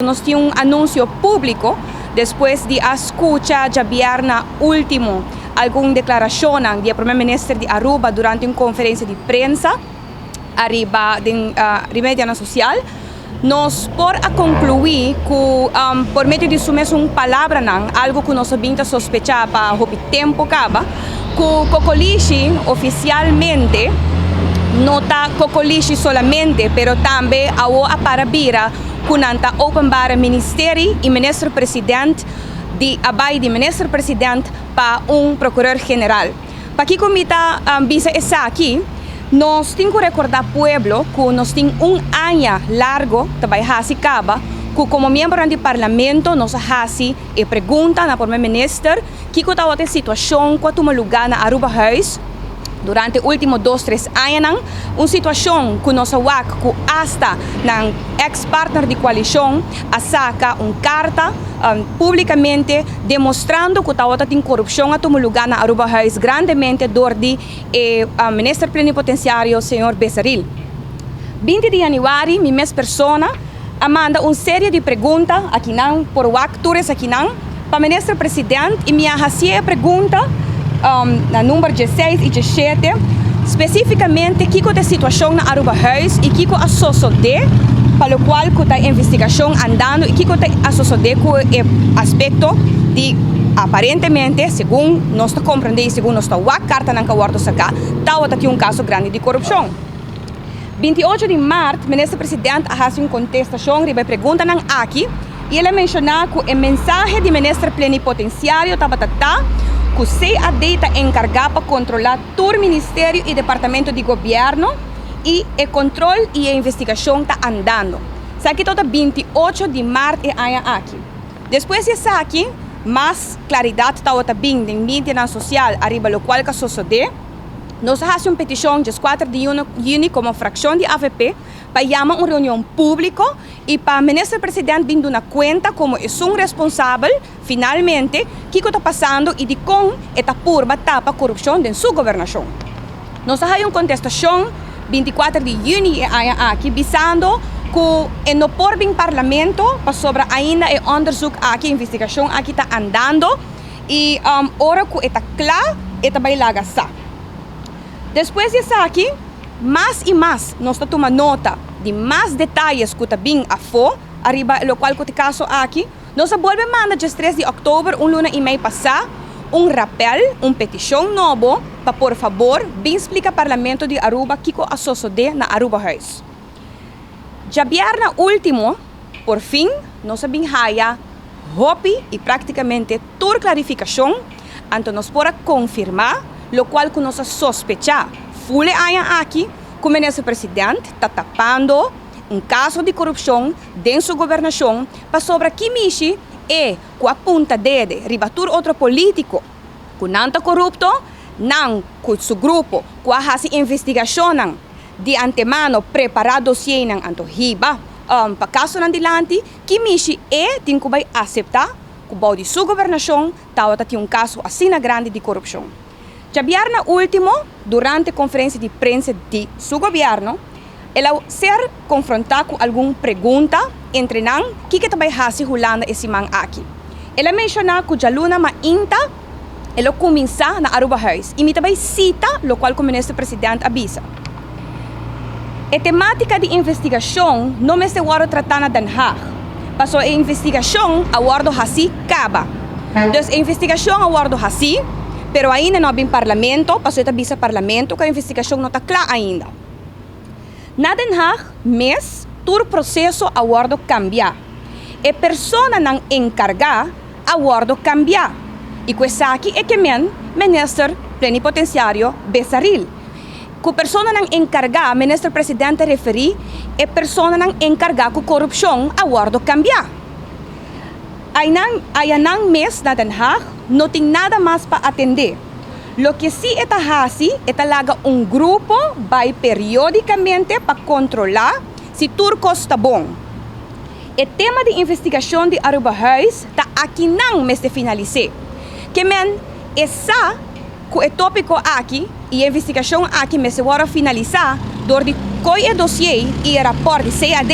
Nos tin un anunsio públiko despues di a skucha djabièrna último algun deklarashonnan di e Prome Minister di Aruba durante un konferensia di prensa ariba den medianan sosial. Nos por a konkluí ku por medio di su mesun palabranan, algu ku nos a bin ta sospechá pa hopi tempu kaba, ku Kokolishi ofisialmente no ta Kokolishi solamente, pero tambe awo a para bira ku nan ta openbare Ministeri i Minister President di a bai di Minister President pa un Procureur General. Pakiko mi ta bisa esaki? Nos tin ku rekordá pueblo ku nos tin un aña largo ta bai hasi kaba ku komo miembronan di Parlamento nos a hasi e pregunta na Prome Minister kiko tabata e situashon ku a tuma lugá na Arubahuis durante ultimo dos tres añanan, un situashon ku nos a wak ku asta nan eks partner di koalishon a saka un karta públikamente demostrando ku tabata tin korupshon a tuma lugá na Arubahuis grandemente dor di e minister plenipotensiario señor Besaril. 20 di yanüari mi mes persona a manda un serie di pregunta akinan por wak tur esakinan pa minister president y mi a haci e pregunta na number 16 y 17 specificamente kico ta e situacion na Arubahuis y kico a sosode pa locual cu ta e investigacion andando y kico ta a sosode cu e aspecto di aparentemente segun nos ta comprende y segun nos ta wak cartanan cu a wordo saca tawata tin un caso grandi di corupcion. 28 di mart, Minister President a hasi un kontestashon riba e preguntanan aki i el a menshoná ku e mensahe di Minister Plenipotensiario tabata ta ku CAD ta enkargá pa kontrolá tur ministerio i departamento di gobièrnu i e kontrol i e investigashon ta andando. Esaki tabata 28 di mart e aña aki. Despues di esaki, mas klaridat tabata bin den medianan sosial ariba lokual ku a sosodé. Nos a hasi un petishon 14 di yüni komo frakshon di avp pa yama un reunion públiko i pa Minister President bin duna kuenta komo esun responsabel finalmente kiko ta pasando i dikon e ta purba tapa korupshon den su gobernashon. Nos a haya un kontestashon 24 di yüni e aña aki bisando ku e no por bin Parlamento pasobra ainda e onderzoek aki, e investigashon aki ta andando. I ora ku e ta kla, e ta bai laga sa. Despues di esaki, mas i mas nos ta tuma nota di mas detayes ku ta bin afó ariba lokual ku ta e kaso aki. Nos a bolbe manda 13 di òktober, un luna i mei pasá, un rapèl, un petishon nobo, pa por fabor bin splika Parlamento di Aruba kiko a sosodé na Arubahuis. Djabièrna último, por fin nos a bin haya hopi i práktikamente tur klarifikashon, anto nos por a konfirmá lokual ku nos a sospechá ful e aña aki ku Minister President ta tapando un kaso di korupshon den su gobernashon pasobra ki mishi e ku a punta dede riba tur otro polítiko ku nan ta korupto, nan ku su grupo ku a hasi investigashonnan di antemano prepará dosienan anto hiba pa kasonan dilanti. Ki mishi e tin ku bai aseptá ku bou di su gobernashon tabata tin un kaso asina grandi di korupshon? Djabièrnè último, durante konferensia di prensa di su gobièrnu, el a ser konfrontá ku algun pregunta, entre nan kiko ta bai hasi Hulanda e siman aki. El a menshoná ku djaluna mainta e lo kuminsá na Arubahuis i mi ta bai sita lokual ku Minister President a bisa. E temátika di investigashon no mester wòrdu tratá na Den Haag, pasobra e investigashon a wòrdu hasí kaba. Dus e investigashon a wòrdu hasí, pero ainda no a bin Parlamento, pasobra e ta bisa Parlamento ku e investigashon no ta kla ainda. Na Den Haag mes tur proseso a wòrdu kambiá. E personanan enkargá a wòrdu kambiá i ku esaki e ke men Minister Plenipotensiario Besaril. Ku personanan enkargá, Minister President ta referí e personanan enkargá ku korupshon a wòrdu kambiá. Aynan ayanan mes na Den Haag no tin nada mas pa atendé. Loke si e ta hasi, e ta laga un grupo bai periódikamente pa kontrolá si tur kos ta bon. E tema di investigashon di Arubahuis ta akinan mester finalis'é. Ke men e sa Ku e tópiko aki i e investigashon aki mester wòrdu finalisá dor di koi e dosié i e rapòrt di CAD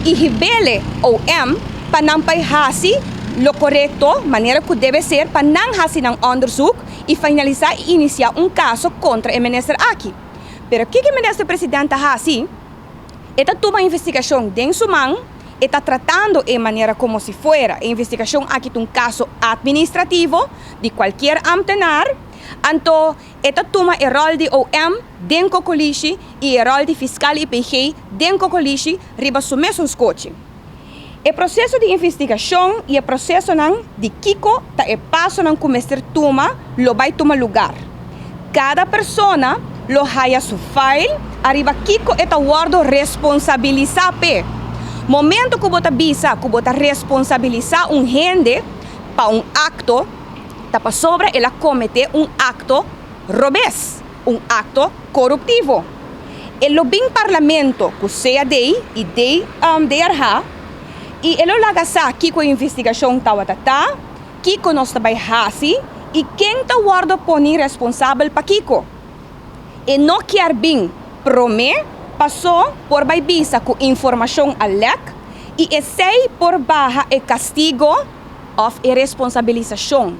i hib'ele OM. Pa nan bay hasi lo corecto, manera cu debe ser, pa nan hasi nan onderzoek y finalisa y inicia un caso contra e minister aki. Pero kico e minister presidente a hasi? E ta tuma investigacion den su man, e ta tratando e manera como si fuera e investigacion aki un caso administrativo di cualkier ambtenaar, anto e ta tuma e rol di OM den cocolishi y e rol di fiscal y PG den cocolishi riba su mesun scochi. E proceso di investigacion y e procesonan di kico ta e pasonan cu mester tuma lo bay tuma lugar. Cada persona lo haya su file ariba kico e ta wordo responsabilisa pe. Momento cu bo ta bisa cu bo ta responsabilisa un hende pa un acto, ta pasobra el a comete un acto robes, un acto coruptivo. E lo bin parlamento cu CAD y DRH y e lo laga sa kico e investigacion tawata ta, kico nos ta bay hasi y ken ta wordo poni responsabel pa kico. E no kier bin prome paso por bay bisa cu informacion a lek y esey por baha e castigo of e responsabilisacion.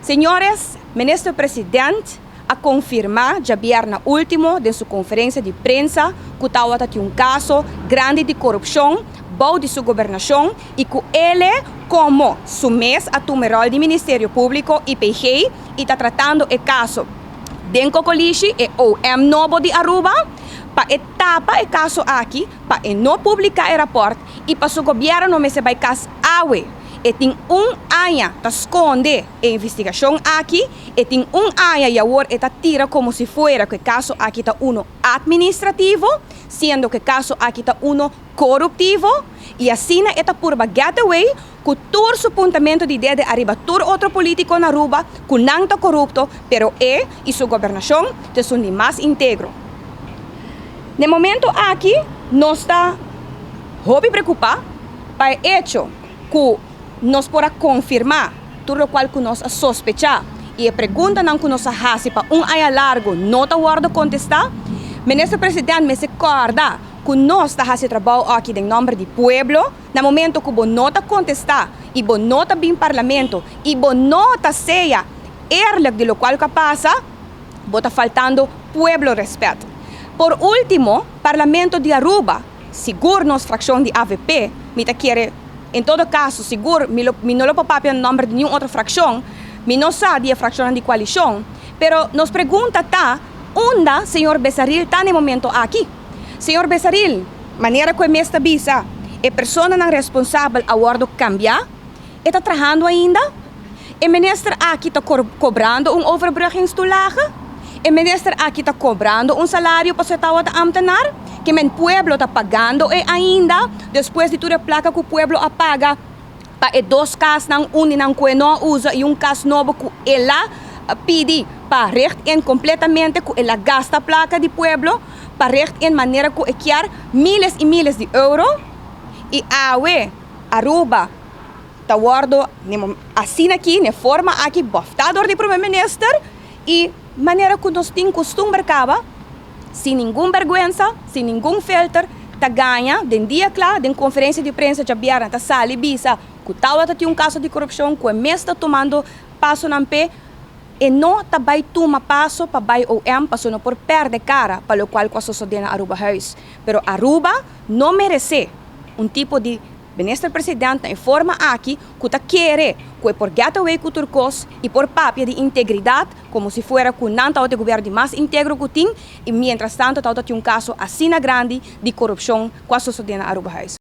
Señores, minister president a confirma diabierna ultimo den su conferencia di prensa cu tawata tin un caso grandi di corupcion bou di su gobernacion y cu ele como su mes a tuma e rol di Ministerio Publico y PG y ta tratando e caso den cocolishi e OM nobo di Aruba pa e tapa e caso aki, pa e no publica e rapport y pa su gobierno no mester bay cas awe. E tin un aña ta sconde e investigacion aki, e tin un aña y awor e ta tira como si fuera cu e caso aki ta uno administrativo, siendo cu e caso aki ta uno coruptivo, y asina e ta purba get away cu tur su puntamento di dede ariba tur otro politico na Aruba cu nan ta corupto, pero e y su gobernacion ta esun di mas integro. Na e momento aki nos ta hopi preocupa pa e hecho cu nos por a confirma tur locual cu nos a sospecha y e preguntanan cu nos a haci pa un aña largo no ta wordo contesta. Minister President mester corda cu nos ta haci trabou aki den nomber di pueblo. Na momento cu bo no ta contesta y bo no ta bin parlamento y bo no ta sea eerlijk di locual cu a pasa, bo ta faltando pueblo respet. Por ultimo, Parlamento di Aruba, sigur nos fraccion di AVP, mi ta kere, en todo caso, sigur mi no lo por papia na nomber di ningun otro fraccion, mi no sa di e fraccionnan di coalicion, pero nos pregunta ta, unda señor Besaril ta na e momento aki? Señor Besaril, manera cu e mes ta bisa, e personanan responsabel a wordo cambia, e ta trahando ainda? E minister aki ta cobrando un overbruggingstoelage? E minister aki ta cobrando un salario pasobra e tawata ambtenaar? Ke men pueblo ta pagando e ainda, despues di tur e placa cu pueblo a paga pa e dos casnan, un di nan cu e no a usa y un cas nobo cu el a pidi pa richt in completamente cu el a gasta placa di pueblo pa richt in manera cu e kier miles y miles di euro y awe Aruba ta wordo asina aki n'e forma aki bofta dor di Prome Minister y manera cu nos tin custumber caba sin ningun berguensa, sin ningun filter ta gaña den dia cla den conferencia di prensa djabièrnè ta sali bisa cu tawata tin un caso di corupcion cu e mes ta tumando pasonan p'e. E no ta bay tuma paso pa bay OM paso no por perde cara pa locual cu a sosode na Arubahuis. Pero Aruba no merece un tipo di Minister President na e forma aki cu ta kere cu e por get away cu tur cos y por papia di integridad como si fuera cu nan tawata e gobierno di mas integro cu tin y mientras tanto tawata tin un caso asina grandi di corupcion cu a sosode na Arubahuis.